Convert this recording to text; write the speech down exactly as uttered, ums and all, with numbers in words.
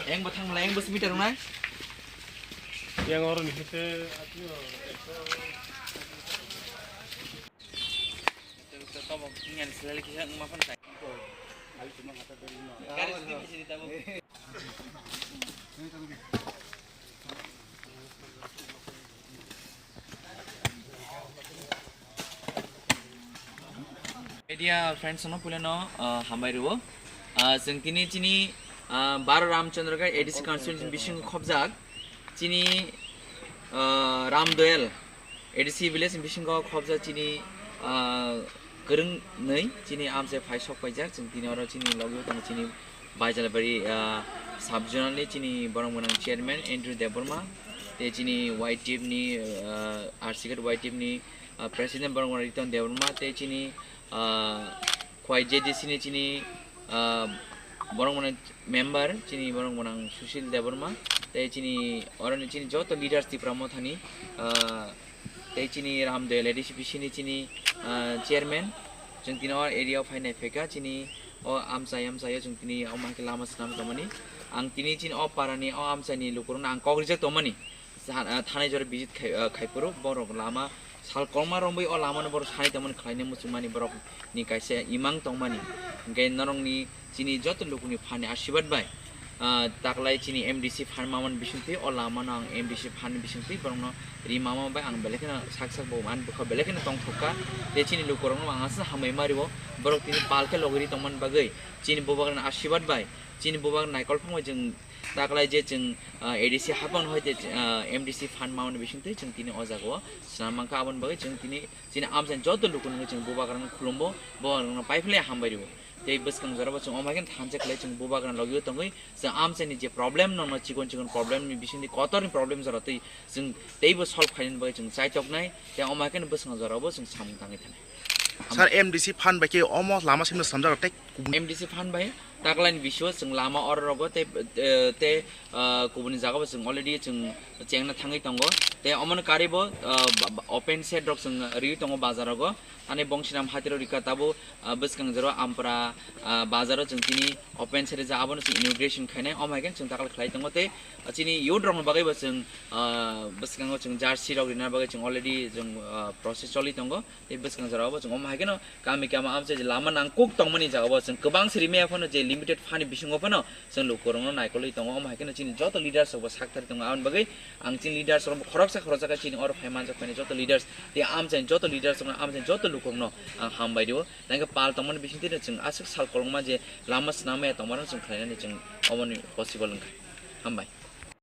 Yang bo thang mala, yang bo simi tarung nai. Yang oro ni hete. Media friends no puila no, ah, hambai rwo. Ah, chwng tini chini, ah, Baro Ramchandra Ghat A D C constituency bisingo khobjak chini, ah, Ramdoyal A D C village bisingo khobjak chini, ah, kwrwng nwi chini amchai phai sok paijak. Chwng tini oro chini logi tong chini Baijalbari, ah, sub zonal ni chini borok gwnang chairman Andrew Debbarma, tei chini Y T F ni, ah, R C K Y T F ni, ah, president borok gwnang Riton Debbarma, tei chini, ah, Khwai J D C ni chini, ah, borok gwnang member chini borok gwnang Sushil Debbarma, tei chini oroni chini joto leaders Tipra Mothani, ah, tei chini Ramdoyal A D C B C ni chini, ah, chairman, chwng tini o area o phainai phaikha chini o amchai amchai o chwng tini omo hai khe lama swnam tongmani. Ang tini chini o para ni o amchai ni lukurokno ang kok rijak tongmani. Sa-, ah, thanai jora visit khai, ah, khai phuru borok lama sal kwbangma romwi o lama no borok sanai tongmani, khlainai muchungmani borok ni kaisa imang tongmani. Hwnkhe norokni chini joto lukuni phan ni asirwad bai, ah, taklai chini M D C phan mamani bisingtwi o lama no ang M D C phan ni bisingtwi borok no ri mama bai ang belai kheno sak sak bo ani bwkha belai kheno tongthok kha. Tei chini lukurok no ang aswk hambai ma rio, borok tini pal khe logi ri tongmani bagwi chini bubagra ni asirwad bai, chini bubagra naikol phang bai chwng taklai je chwng, ah, A D C hapang hoi te, ah, M D C phan mamani bisingtwi chwng tini o jaga o swnam mankha. Aboni bagwi chwng tini chini amchaini joto luku nungwi chwng bubagrano khulumbo, bubagrano paiphlai hambai rwo. Tei bwskang jorabo chwng omo hai khe thansa khlai chwng bubagrano logio tongwi chwng amchaini je problem nokno chikon chikon problem ni bisingtwi kotorni problem jora twi chwng teibo solve khainani bagwi chwng chaitoknai. Tei omo hai khe bwskang jorabo chwng samung tangwi thanai. Sir, M D C phan bai khe omo lama simi swnamjak tei kubun M D C phan bai taklai ni bisio chwng lama oro rogo tei, eh, tei, ah, kubuni jaga bo chwng already chwng chengna thangwi tongo. Tei omono karwi bo, ah, ba-, ba-, open shed rok chwng riwi tongo bazar rogo. Ani Bongshinam hatiro rika tabo, ah, bwskang jero Ampra, ah, bazar o chwng tini open shed rijak abono chwng inauguration khainai. Omo hai khe chwng taklai khlai tongo tei, ah, chini youth rokni bagwi bo chwng, ah, bwskango chwng jersey rok rina bagwi chwng already chwng, ah, process choli tongo. Tei bwskang jora o bo chwng omo hai kheno kami kami amchai je lama nangkuk tongmani jaga bo chwng kwbang siri maya phano je limited phani bisingo phano chwng lukurokno naikolwi tongo. Omo hai kheno chini joto leaders rok bo sak thari tongo. Aboni bagwi ang chini leaders rok khoroksa khoroksa khe chini oro phai manjak phai joto leaders tei amchaini joto leaders rokno amchaini joto lukurokno ang hambai rio. Tei hwnkhe pal tongmani bisingtwi chwng aswk sal kolokma je lama swnam maya tongmano chwng khlainani chwng omoni possible wngkha. Hambai.